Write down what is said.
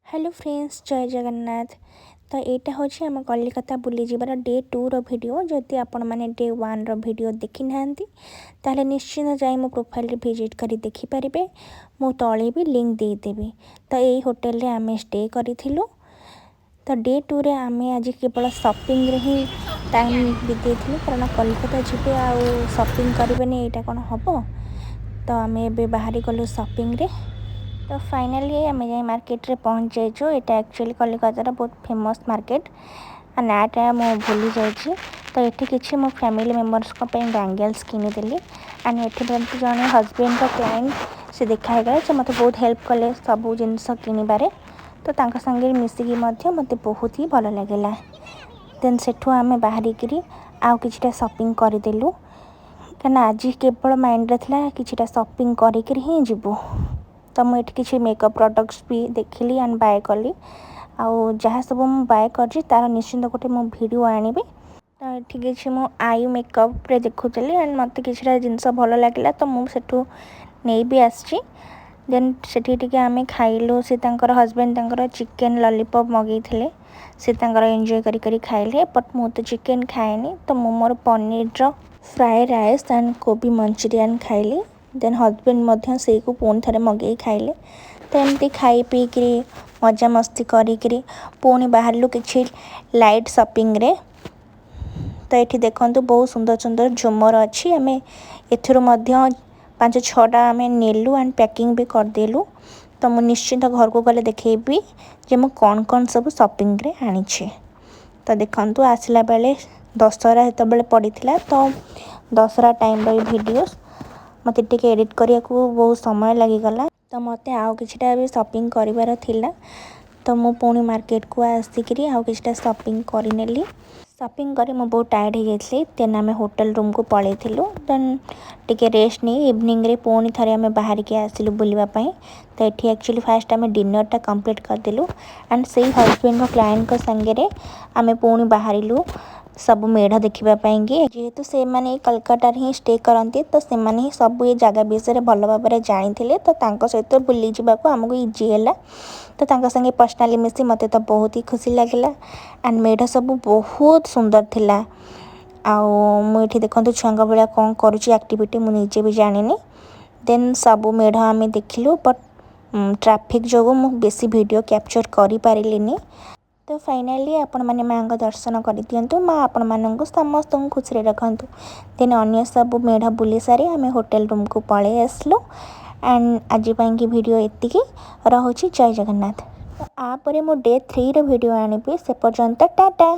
Hello friends, ଜୟ ଜଗନ୍ନାଥ। ତ ଏଇଟା ହେଉଛି ଆମ କଲିକତା ବୁଲିଯିବାର ଡେ ଟୁର ଭିଡ଼ିଓ। ଯଦି ଆପଣମାନେ ଡେ ୱାନ୍ର ଭିଡ଼ିଓ ଦେଖିନାହାନ୍ତି, ତାହେଲେ ନିଶ୍ଚିନ୍ତ ଯାଇ ମୋ ପ୍ରୋଫାଇଲ୍ରେ ଭିଜିଟ୍ କରି ଦେଖିପାରିବେ। ମୁଁ ତଳେ ବି ଲିଙ୍କ୍ ଦେଇଦେବି। ତ ଏଇ ହୋଟେଲରେ ଆମେ ଷ୍ଟେ କରିଥିଲୁ। ତ ଡେ ଟୁରେ ଆମେ ଆଜି କେବଳ ସପିଂରେ ହିଁ ଟାଇମ୍ ବିତେଇଥିଲୁ, କାରଣ କଲିକତା ଯିବେ ଆଉ ସପିଂ କରିବେନି, ଏଇଟା କ'ଣ ହେବ? ତ ଆମେ ଏବେ ବାହାରି ଗଲୁ ସପିଂରେ। ତ ଫାଇନାଲି ଆମେ ଯାଇ ମାର୍କେଟରେ ପହଞ୍ଚି ଯାଇଛୁ। ଏଇଟା ଆକ୍ଚୁଆଲି କଲିକତାର ବହୁତ ଫେମସ୍ ମାର୍କେଟ, ନାଁଟା ମୁଁ ଭୁଲି ଯାଇଛି। ତ ଏଠି କିଛି ମୋ ଫ୍ୟାମିଲି ମେମ୍ବର୍ସଙ୍କ ପାଇଁ ବ୍ୟାଙ୍ଗେଲ୍ସ କିଣିଦେଲି। ଆଣ୍ଡ ଏଠି ମଧ୍ୟ ଜଣେ ହଜବେଣ୍ଡଙ୍କ କ୍ଲାଏଣ୍ଟ ସେ ଦେଖା ହେଇଗଲେ। ସେ ମୋତେ ବହୁତ ହେଲ୍ପ କଲେ ସବୁ ଜିନିଷ କିଣିବାରେ। ତ ତାଙ୍କ ସାଙ୍ଗରେ ମିଶିକି ମଧ୍ୟ ମୋତେ ବହୁତ ହି ଭଲ ଲାଗିଲା। ଦେନ୍ ସେଠୁ ଆମେ ବାହାରିକିରି ଆଉ କିଛିଟା ସପିଂ କରିଦେଲୁ, କାହିଁକିନା ଆଜି କେବଳ ମାଇଣ୍ଡରେ ଥିଲା କିଛିଟା ସପିଂ କରିକିରି ହିଁ ଯିବୁ। ତ ମୁଁ ଏଠି କିଛି ମେକଅପ୍ ପ୍ରଡ଼କ୍ଟସ୍ ବି ଦେଖିଲି ଆଣ୍ଡ ବାଏ କଲି। ଆଉ ଯାହା ସବୁ ମୁଁ ବାଏ କରିଛି, ତା'ର ନିଶ୍ଚିନ୍ତ ଗୋଟେ ମୁଁ ଭିଡ଼ିଓ ଆଣିବି। ତ ଏଠି କିଛି ମୁଁ I ମେକଅପ୍ରେ ଦେଖୁଥିଲି ଆଣ୍ଡ ମୋତେ କିଛିଟା ଜିନିଷ ଭଲ ଲାଗିଲା, ତ ମୁଁ ସେଠୁ ନେଇ ବି ଆସିଛି। ଦେନ୍ ସେଠି ଟିକେ ଆମେ ଖାଇଲୁ। ସେ ତାଙ୍କର ହଜବେଣ୍ଡ ତାଙ୍କର ଚିକେନ୍ ଲଲିପପ୍ ମଗେଇଥିଲେ। ସେ ତାଙ୍କର ଏନ୍ଜୟ କରି କରି ଖାଇଲେ, ବଟ୍ ମୁଁ ତ ଚିକେନ୍ ଖାଏନି। ତ ମୁଁ ମୋର ପନିରର ଫ୍ରାଏ ରାଇସ୍ ଆଣ୍ଡ କୋବି ମଞ୍ଚୁରିଆନ୍ ଖାଇଲି। ଦେନ୍ ହଜବେଣ୍ଡ ମଧ୍ୟ ସେଇକୁ ପୁଣି ଥରେ ମଗେଇ ଖାଇଲେ। ତ ଏମିତି ଖାଇ ପିଇକିରି, ମଜାମସ୍ତି କରିକିରି ପୁଣି ବାହାରିଲୁ କିଛି ଲାଇଟ୍ ସପିଂରେ। ତ ଏଠି ଦେଖନ୍ତୁ, ବହୁତ ସୁନ୍ଦର ସୁନ୍ଦର ଝୁମର ଅଛି। ଆମେ ଏଥିରୁ ମଧ୍ୟ ପାଞ୍ଚ ଛଅଟା ଆମେ ନେଲୁ ଆଣ୍ଡ ପ୍ୟାକିଂ ବି କରିଦେଲୁ। ତ ମୁଁ ନିଶ୍ଚିନ୍ତ ଘରକୁ ଗଲେ ଦେଖେଇବି ଯେ ମୁଁ କ'ଣ କ'ଣ ସବୁ ସପିଂରେ ଆଣିଛି। ତ ଦେଖନ୍ତୁ, ଆସିଲା ବେଳେ ଦଶହରା ସେତେବେଳେ ପଡ଼ିଥିଲା। ତ ଦଶହରା ଟାଇମ୍ର ଏଇ ଭିଡ଼ିଓସ୍ ମୋତେ ଟିକେ ଏଡ଼ିଟ୍ କରିବାକୁ ବହୁତ ସମୟ ଲାଗିଗଲା। ତ ମୋତେ ଆଉ କିଛିଟା ବି ସପିଂ କରିବାର ଥିଲା, ତ ମୁଁ ପୁଣି ମାର୍କେଟକୁ ଆସିକିରି ଆଉ କିଛିଟା ସପିଂ କରିନେଲି। ସପିଂ କରି ମୁଁ ବହୁତ ଟାୟାର୍ଡ଼ ହେଇଯାଇଥିଲି। ଦେନ୍ ଆମେ ହୋଟେଲ ରୁମ୍କୁ ପଳେଇଥିଲୁ। ଦେନ୍ ଟିକେ ରେଷ୍ଟ ନେଇ ଇଭିନିଂରେ ପୁଣି ଥରେ ଆମେ ବାହାରିକି ଆସିଲୁ ବୁଲିବା ପାଇଁ। ତ ଏଠି ଆକ୍ଚୁଆଲି ଫାଷ୍ଟ ଆମେ ଡିନରଟା କମ୍ପ୍ଲିଟ୍ କରିଦେଲୁ ଆଣ୍ଡ ସେଇ ହଜବେଣ୍ଡଙ୍କ କ୍ଲାଏଣ୍ଟଙ୍କ ସାଙ୍ଗରେ ଆମେ ପୁଣି ବାହାରିଲୁ ସବୁ ମେଢ଼ ଦେଖିବା ପାଇଁକି। ଯେହେତୁ ସେମାନେ କଲକାତାରେ ହିଁ ଷ୍ଟେ କରନ୍ତି, ତ ସେମାନେ ହିଁ ସବୁ ଏ ଜାଗା ବିଷୟରେ ଭଲ ଭାବରେ ଜାଣିଥିଲେ। ତ ତାଙ୍କ ସହିତ ବୁଲିଯିବାକୁ ଆମକୁ ଇଜି ହେଲା। ତ ତାଙ୍କ ସାଙ୍ଗେ ପର୍ସନାଲି ମିଶି ମୋତେ ତ ବହୁତ ହି ଖୁସି ଲାଗିଲା। ଆଣ୍ଡ ମେଢ଼ ସବୁ ବହୁତ ସୁନ୍ଦର ଥିଲା। ଆଉ ମୁଁ ଏଠି ଦେଖନ୍ତୁ, ଛୁଆଙ୍କ ଭଳିଆ କ'ଣ କରୁଛି ଆକ୍ଟିଭିଟି, ମୁଁ ନିଜେ ବି ଜାଣିନି। ଦେନ୍ ସବୁ ମେଢ଼ ଆମେ ଦେଖିଲୁ, ବଟ୍ ଟ୍ରାଫିକ୍ ଯୋଗୁଁ ମୁଁ ବେଶୀ ଭିଡ଼ିଓ କ୍ୟାପଚର୍ କରିପାରିଲିନି। ତ ଫାଇନାଲି ଆପଣମାନେ ମାଆଙ୍କ ଦର୍ଶନ କରିଦିଅନ୍ତୁ। ମା ଆପଣମାନଙ୍କୁ ସମସ୍ତଙ୍କୁ ଖୁସିରେ ରଖନ୍ତୁ। ଦେନ୍ ଅନ୍ୟ ସବୁ ମେଢ଼ ବୁଲି ସାରି ଆମେ ହୋଟେଲ ରୁମ୍କୁ ପଳେଇ ଆସିଲୁ। ଆଣ୍ଡ ଆଜି ପାଇଁକି ଭିଡ଼ିଓ ଏତିକି ରହୁଛି। ଜୟ ଜଗନ୍ନାଥ। ତ ଆ ପରେ ମୁଁ ଡେ ଥ୍ରୀର ଭିଡ଼ିଓ ଆଣିବି। ସେ ପର୍ଯ୍ୟନ୍ତ ଟାଟା।